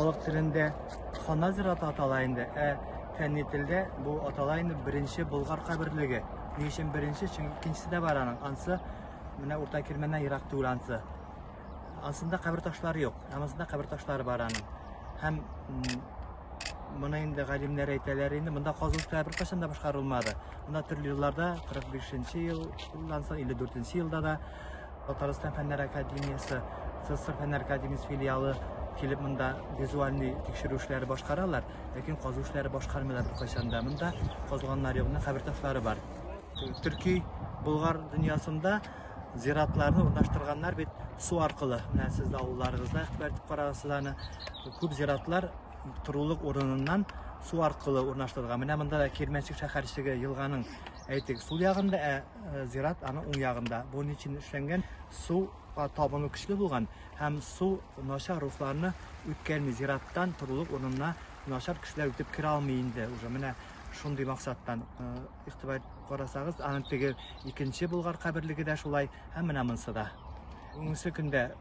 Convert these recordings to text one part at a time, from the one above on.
Халык телендә Ханнар зираты атала инде, ә фәнни телдә бу атала инде беренче Болгар каберлеге. Ни өчен беренче? Чөнки икенчесе дә бар аның. Ансы менә Урта Кирмәннән ерак түгел ансы. Ансында кабер ташлары юк, ә монысында кабер ташлары бар аның. Һәм моны инде галимнәр әйтәләр инде, монда казу эшләре беркайчан да башкарылмады. Монда төрле елларда, 45 елдан соң 54 елда да Татарстан Фәннәр академиясе, СССР Фәннәр академиясе филиалы килеп монда визуальный тикшерү эшләре башкаралар, ләкин казу эшләре башкармыйлар беркайчан да. Монда казылганнар юк, менә кабер ташлары бар. Төрки Болгар дөньясында зиратларны урнаштырганнар бит су аркылы. Менә сез дә авылларыгызда игътибар итеп карагыз аны. Күп зиратлар торулык урыныннан су аркылы урнаштырылган. Менә монда да Кирмәнчек шәһәрчеге елганың әйтик сул ягында, ә зират аның уң ягында. Бу ни өчен эшләнгән? Суга табыну көчле булган һәм су начар рухларны үткәрми. Зираттан торулык урынына начар кешеләр үтеп керә алмый инде уже. Менә шундый максаттан игътибар карасагыз, аның теге икенче Болгар каберлеге дә шулай һәм менә монысы да. Бүгенге көндә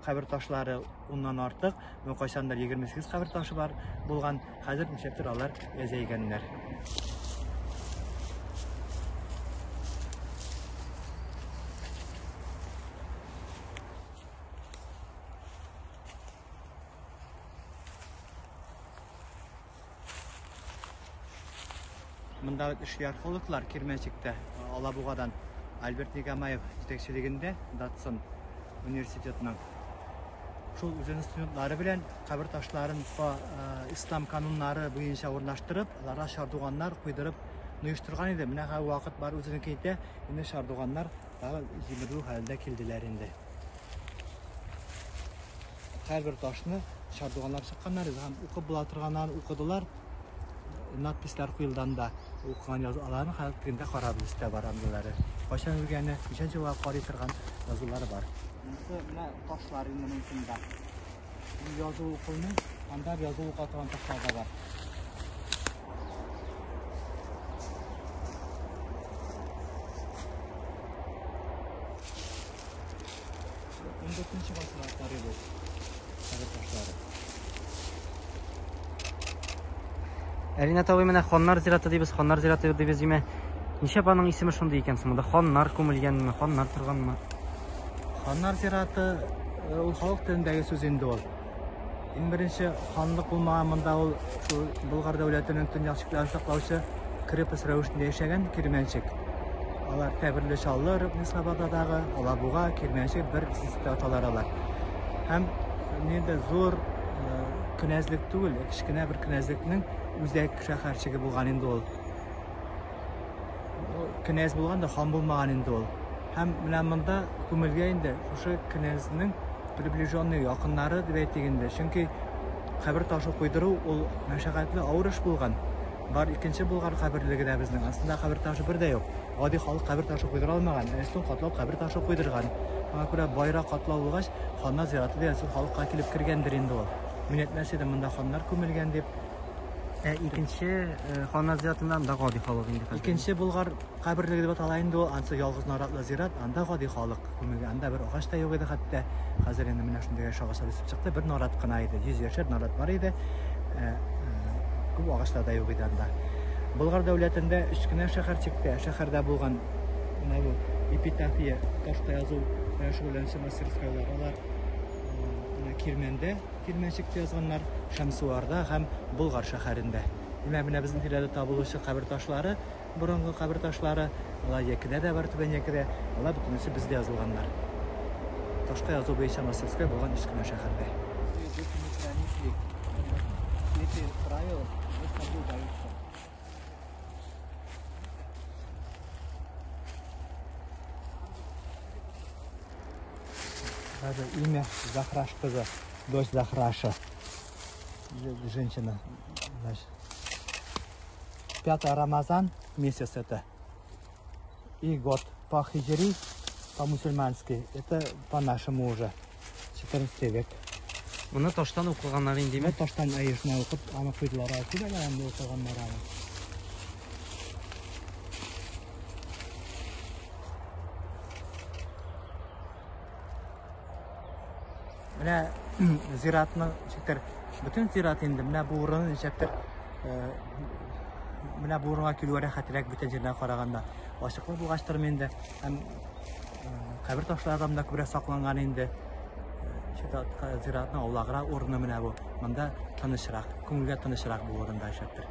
кабер ташлары уннан артык, но кайчандыр 28 кабер ташы бар булган, хәзер нишләптер алар әзәйгәннәр. Монда бит эшли археологлар Кирмәнчектә, Алабугадан Альберт Нигамаев җитәкчелегендә Датсон университетының. Шул үзенең студентлары белән кабер ташларын по ислам кануннары буенча урнаштырып, аларга шардуганнар куйдырып оештырган иде. Менә хәзер вакыт бар үзенекен итә, инде шардуганнар тагы җимерелү хәлендә килделәр инде. Һәрбер ташны шардуганлап чыкканнар һәм укып була торганнарын укыдылар. Надпислар куелды анда. Укыган язуларын хәзер тегендә карабыз, өстә бар андыйлары. Кайчан үлгәне, ничәнче елга карый торган язулары бар. Монысы менә ташлар инде монысында. Язу укылмый, анда язу укыла торган ташлар да бар. 14 гасырга карый бу кабер ташлары. Әлинә абый, менә ханнар зираты дибез, ханнар зираты дибез, димә. Нишләп аның исеме шундый икән соң? Монда ханнар күмелгәнме, ханнар торганмы? Ханнар зираты ул халык телендәге сүз инде ул. Иң беренче ханлык булмаган монда, ул шул Болгар дәүләтенең төньяк чикләрен саклаучы крепость рәвешендә яшәгән Кирмәнчек. Алар Тәберле Чаллы, Рыбный Слободадагы, Алабуга, Кирмәнчек бер сүздә аталар алар. Һәм нинди зур кенәзлек түгел, кечкенә бер кенәзлекнең үзәк шәһәрчеге булган инде ул. Кенәз булган да, хан булмаган инде ул. Һәм менә монда күмелгән инде шушы кенәзнең приближенный якыннары дип әйтик инде. Чөнки кабер ташы куйдыру ул мәшәкатьле авыр эш булган. Бар икенче Болгар каберлеге дә безнең. Астында кабер ташы бер дә юк. Гади халык кабер ташы куйдыра алмаган. Ә өстен катлау кабер ташы куйдырган. Шуңа күрә байрак катлау булгач, ханнар зираты дигән сүз халыкка килеп кергәндер инде ул. Мин әйтмәс идем, монда ханнар күмелгән дип. Ә икенче ханнар зиратында анда гади халык инде хәзер. Икенче Болгар каберлеге дип атала инде ул. Ансы ялгыз наратлы зират, анда гади халык күмелгән. Анда бер агач та юк иде хәтта. Хәзер инде менә шундый яшь агачлар үсеп чыкты. Бер нарат кына иде. 100 яшәр нарат бар иде. Күп агачлар да юк иде анда. Болгар дәүләтендә өч кенә шәһәрчектә, шәһәрдә булган менә бу эпитафия, ташта язу белән шөгыльләнүче мастерскойлар. Алар менә Кирмәндә, Кирмәнчектә язганнар, Шәмсуарда һәм Болгар шәһәрендә. Димәк, менә безнең тирәдә табылучы кабер ташлары, борынгы кабер ташлары, алар Якедә дә бар, Түбән Якедә, алар бөтенесе бездә язылганнар. Ташка язу буенча мастерской булган өч кенә шәһәрдә. Эти правила соблюдаются. Даже имя Захраш кызы, дочь Захраша. Женщина, значит. 5 Рамазан, месяц это. И год по хиджри, по-мусульмански, это по-нашему уже. 14 век. Моны таштан укыганнар инде. Моны таштан әйешне укып, аны куйдылар. Күп әле укыганнар аны. Менә зиратның ничектер, бөтен зират инде менә бу урын ничектер, менә бу урынга килү рәхәтрәк бөтен җирдән караганда. Ачыклык булгачтыр инде һәм кабер ташлары да күбрәк сакланган инде. Зиратның аулаграк урыны менә бу. Монда тынычрак, күңелгә тынычрак бу урында ничектер.